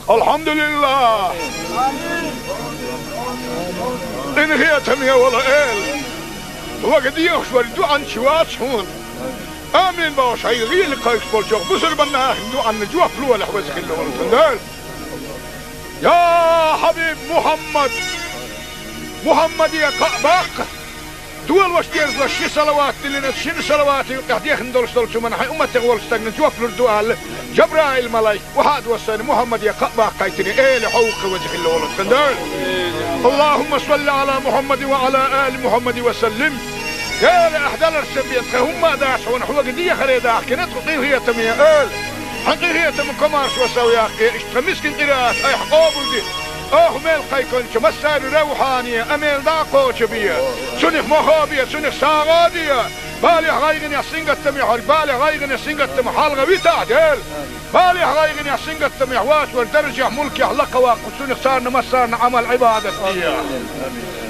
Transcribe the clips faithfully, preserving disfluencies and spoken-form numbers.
Алхьамдулиллах! Къинхетаме вола Эла! Хьога дехаш вар дуӀанча вац хьона. Амин бохуш, хьайн гӀийла кхайкхаш болчох бусурбан нахана дуӀанна жоп лолахь, веза хилла волу тхан Дела. Я Хьабиб Мухьаммад! Мухьаммаде кхаъ баккха! Долуш дезалаш ши салават диллина, шина салавата юкъехь дехна долуш долчу хӀуманна хьайн умматех волчу стагна жоп лур ду аьлла, Жабраил-малайк охьа а доссийна, Мухьаммаде кхаъ баккхийтина, Эла, хьо ву-кх, веза хилла волу тхан Дела. Аллахумма салли Ӏала Мухьаммадин ва Ӏала али Мухьаммадин ва саллим. Эла, ахь даларца бен тхан хӀумма а дац хьуна, хьоьга дехаре дахкина тхо, къинхетаме Эла. Хьан къинхетам, комаьршо сов яккхий, иштта тхан мискин къираат айхьа къобалде. Оха мел кхайкхинчу массаьрна равхьане а мел дӀа а кхочу бе. Цунах мохо бе, цунах сагӀа а де. Балехь, гӀайгӀанехь, сингаттамехь верг балех, гӀайгӀанех, сингаттамах хьалха витахь, Дела. Балехь, гӀайгӀанехь, сингаттамехь воцург даржехь, мулкехь лакхаваккха, цунах царна массарна Ӏамал-Ӏибадат де.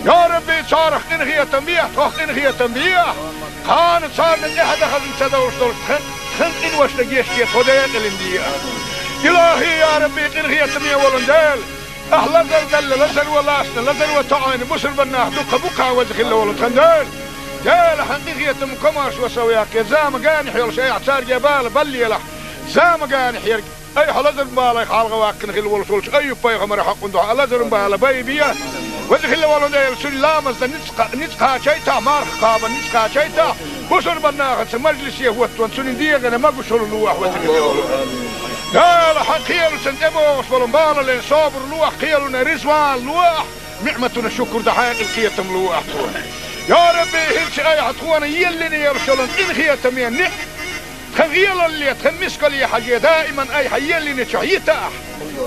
Я Рабби, царах къинхетам бехьа, тхох къинхетам бехьа. Кхана царна тӀаьхьа дан хазна ца довш долчу тхан, тхан къиношна гечде, тхо декъалина де. Илахи, я Рабби, къинхетаме волу Дела! Ахь лазар далла, лазаро лаьцна, лазаро тоӀийна бусурбан нах дуккха бу-кх, веза хилла волу тхан Дела. Дела, хьан къинхетам, комаьршо сов яккхий, зама генахь йолуш айхьа цаьрга бала баллалахь. Зама генахь ерг айхьа лазар балех хьалха ваьккхина хилла волуш волчу Айюб-пайхамаран хьакъан дуьхьа лазаран бала байбе. Веза хилла волу Дела, цуьнан ламазна ницкъ, ницкъ кхачийтахь, марха кхабарна ницкъ кхачийтахь, бусурбан нахаца мажлисе хӀоттаван, цуьнан дегӀана могушалла лолахь, веза хилла волу Дела. Хьан кхелашна тӀебогӀуш болу балале собар лолахь, кхелана реза вала лолахь, ниӀматана шукур дан хьекъал, кхетам лолахь тхуна. Я Рабби, хӀинца айхьа тхуна еллина йолуш йолу къинхетаме ниӀ- Тхан гӀелалле, тхан мискалле хьажий, даиман айхьа еллинчохь йитахь,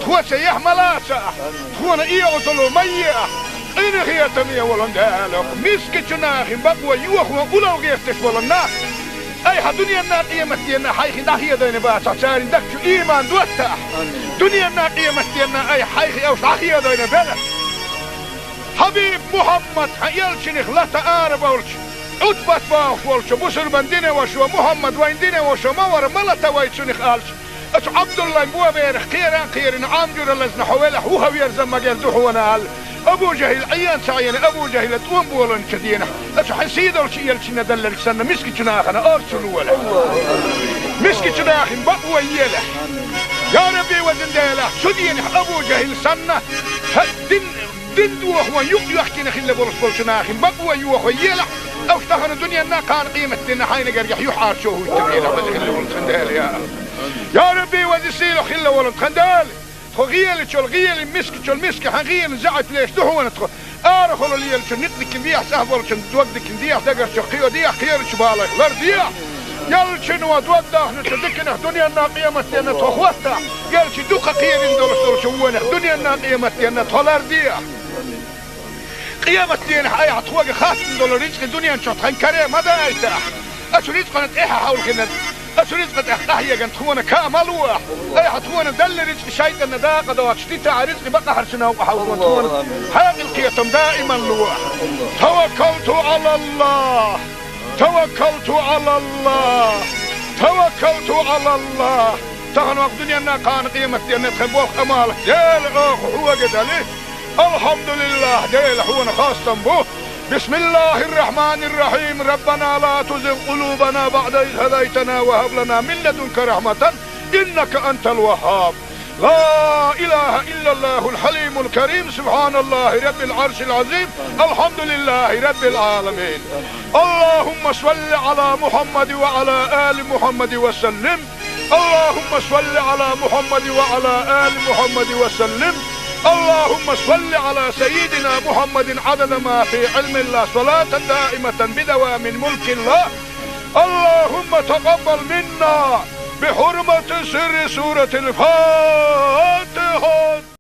тхоца яхь ма лацахь, тхуна оьгӀазло ма еахь, къинхетаме волу Дела, мискачу нахана бакъо йохо улло гӀерташ болу нах, айхьа дуьненна, къематденна хьайх дӀахедийна бацахь, церан дагчу ийман доттахь, дуьненна, къематденна айхьа хьайх уьш дӀахедийна белахь. Хьабиб Мухьаммад, хьан элчанах лата ара болчу, Ӏутбат бохуш волчу бусурбан динан вашас: «Мухьаммад вайн динан ваша ма вара, ма лата вай цунах», — аьлча, оцу Ӏабдуллайн боберах кхера а кхерина, Ӏам жуьра лазна хьо велахь, вуха верза магар ду хьуна аьлла, Абу ЖахӀил Ӏен ца Ӏийна, Абу ЖахӀила тӀом боланчу дийнахь, оцу хьан сийдолчу элчанна делларг санна, мискачу нахана орцу лолахь. Мискачу нахана бакъо елахь. Я Рабби, везан Дела, цу дийнахь Абу ЖахӀил санна, хӀара дин Дин дохо юкъ йоьхкина хилла болуш болчу нахана бакъо йохо елахь, уьш тахана дуьненна, кхана къематденна хьайна гергахь юьхьӀаьржо хӀуттур елахь, веза хилла волу тхан Дела, я Аллах. Я Рабби, веза-сийлахь хилла волу тхан Дела! Тхо гӀелачул гӀела, мискачул миска хьан гӀелан заьӀап леш ду хьуна тхо. Арахула лелачун никъ дикина дехьа, цӀахь болчун дог дикина дехьа, дагарчух кхио дехьа, кхерачу балех лар дехьа. Елчано дог дахначу диканах дуьненна, къематденна тхо хӀоттахь, елча дукха кхерина долуш долчу вонах дуьненна, къематденна тхо лар дехьа. Къематденахь айхьа тхоьга хаттам долу рицкъа дуьнен чохь тхан каре ма дайтахь. Оцу рицкъана тӀаьхьа хьовлхина, оцу рицкъа тӀехь къахьеган тхуна каа ма лолахь. Айхьа тхуна делла рицкъа шайтӀанна дакъа доцуш дитахь, рицкъа бакъахьарчу новкъа хьовлхо тхуна хьекъал, кхетам даиман лолахь. Таваккалту Ӏалаллах! Таваккалту Ӏалаллах! Таваккалту Ӏалаллах! Тахана ваха дуьненна, кхана къематденна тхан болх, Ӏамал, Дела, оха хьоьга дали. Алхьамдулиллах, Дела, хьуна хастам бу. Бисмиллахир-рахманир-рахим. Раббана ла тузигъ къулубана баъда из хӀадайтана ва хӀаб лана мин ладунка рахьматан, иннака антал ваххаб. Ла илаха иллаллахул хьалимул карим. Субханаллахи раббил Ӏаршил Ӏазим. Алхьамдулиллахи раббил Ӏаламин. Аллахумма салли Ӏала Мухьаммадин ва Ӏала али Мухьаммадин ва саллим. اللهم صل على محمد وعلى آل محمد وسلم. اللهم صل على سيدنا محمد عدد ما في علم الله، صلاة دائمة بدوام ملك الله. اللهم تقبل منا بحرمة سر سورة الفاتحة.